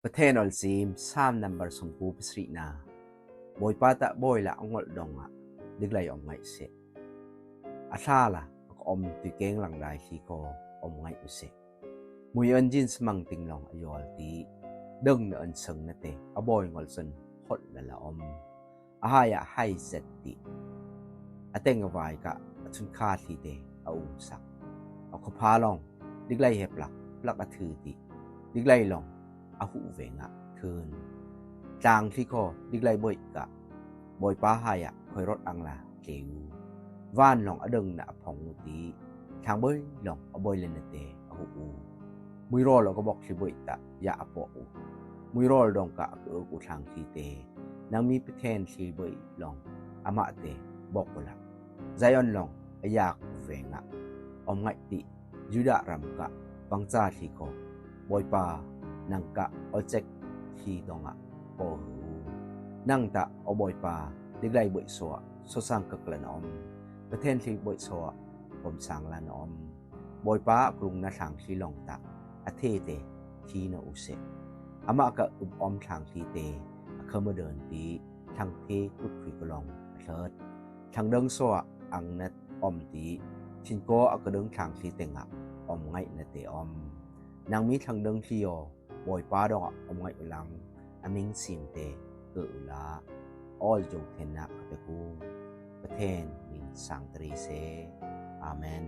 ປະເທນອອນຊີມ ຊາມນຳບາຣະສົງກູປະສະລິນາ, ບອຍປາຕະບອຍລະອະງົອລດົງອະ, ດິກໄລອອມໄງເສ. ອາຊາລະ ອອມຕຸຍເກງລັງລາຍຄີໂຄ ອອມໄງອຸເສ. ມຸຍເອິນຈິນສະມັງຕິງລອງອະຍອລຕີ, ເດິງນະເອິນເຊິ່ງນະເຕ, ອະບອຍງອລເຊິ່ນ ຫົດລະລະອອມ. ອາຫາຍະໄຮເຊັດຕິ, ອາເຕັງອະວາຍກະ ອາຊຸນຄາທີເຕ ອາອຸງສັກ. ອາຄອພາລອງ, ດິກໄລເຮບລັກ, ປລັກອາຖືຕິ, ດິກໄລລອງ, ອາຫູເວງະ, ຄືນ. ຕາງທີຄໍ, ດິກໄລເບົຍກະ, ບອຍປາຫາຍະ, ຄອຍລົດອັງລາ, ເກວ. ວານລອງອາເດິງນະອະພອງງູຕິ, ທາງເບົຍລອງອາບອຍເລນະເຕ ອາຫູອູ. ມຸຍໂຣລອກະບອກທີເບົຍຕະ ຍະອາປອອູ. ມຸຍໂຣລດອງກະອາກະເອິກອູທາງທີເຕ, ນາງມີປະເທນທີເບົຍລອງ ອາມະເຕ ບອກກຸລະ. ໄຊອອນລອງ ອາຢາກເວງະ, ອອມໄງຕິ, ຢູດາຣຳກະ, ວັງຈາທີໂຄ. ບອຍປາ ນັງກະ ອອເຈັກ ທີດອງອະ ໂປຫື. ນັງຕະ ອອບອຍປາ ດິກໄລເບົຍໂຊອະ ໂຊສາງກະກະລະນອມ. ປະເທນທີເບົຍໂຊອະ ໂຮມສາງລະນອມ. ບອຍປາອາກລຸງນະທາງທີລອງຕະ ອາເທເຕ ທີນະອຸເສ. ອາມະກະອຶບອອມທາງທີເຕ ອາເຄີມະເດີນຕີ ທັງເທກຸດຄຸຍກະລອງ ອາເທີດ. ທັງເດິງໂຊອະ ອັງນະອອມຕີ ທິນໂກອາກະເດິງທາງທີເຕງະ ອອມໄງນະເຕອອມ. ນາງມີທັງເດີງທີໂຍ ບອຍປາດອງອອມໄງອຸລັງ ອາມິງຊີມເຕ ເກີອຸລາ. ອອລໂຈເທນນະກະເປກູ ປະເທນມິງສາງຕະຣີເຊ. ອາເມນ.